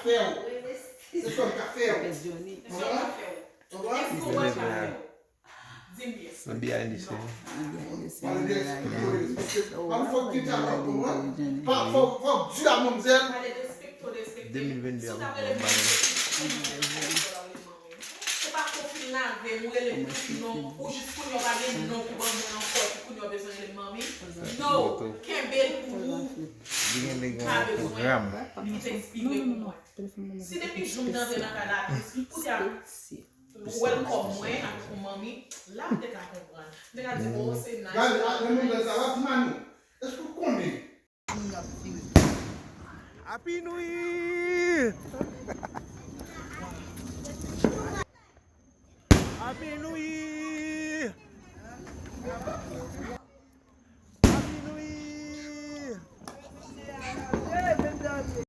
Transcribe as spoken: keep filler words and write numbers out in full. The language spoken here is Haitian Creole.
Fè w. Se sèl k ap fè w. Konprann? Konprann? Di m yes. Nan behind the scene. Fòk di a manmzèl. De mil vennde a. Ou pa konfin lave m, ou rele m pou non, ou jis kounye a w pa gen non pou ban mwen ankò, epi kounye a w bezwen rele m manmi. No, kenbe l pou ou. Li gen, li gen yon pwogram. Li te enspire pou mwen. Si depi jou m t antre nan kay la, atis, koute a, ou wè l kòm mwen, avèk yon manmi, la m te ka konprann. M te ka di, oh, se nice. Gade, a, nan mwen sa, w ap di Manu, èske w konnen? Happy New Year! Happy New Year!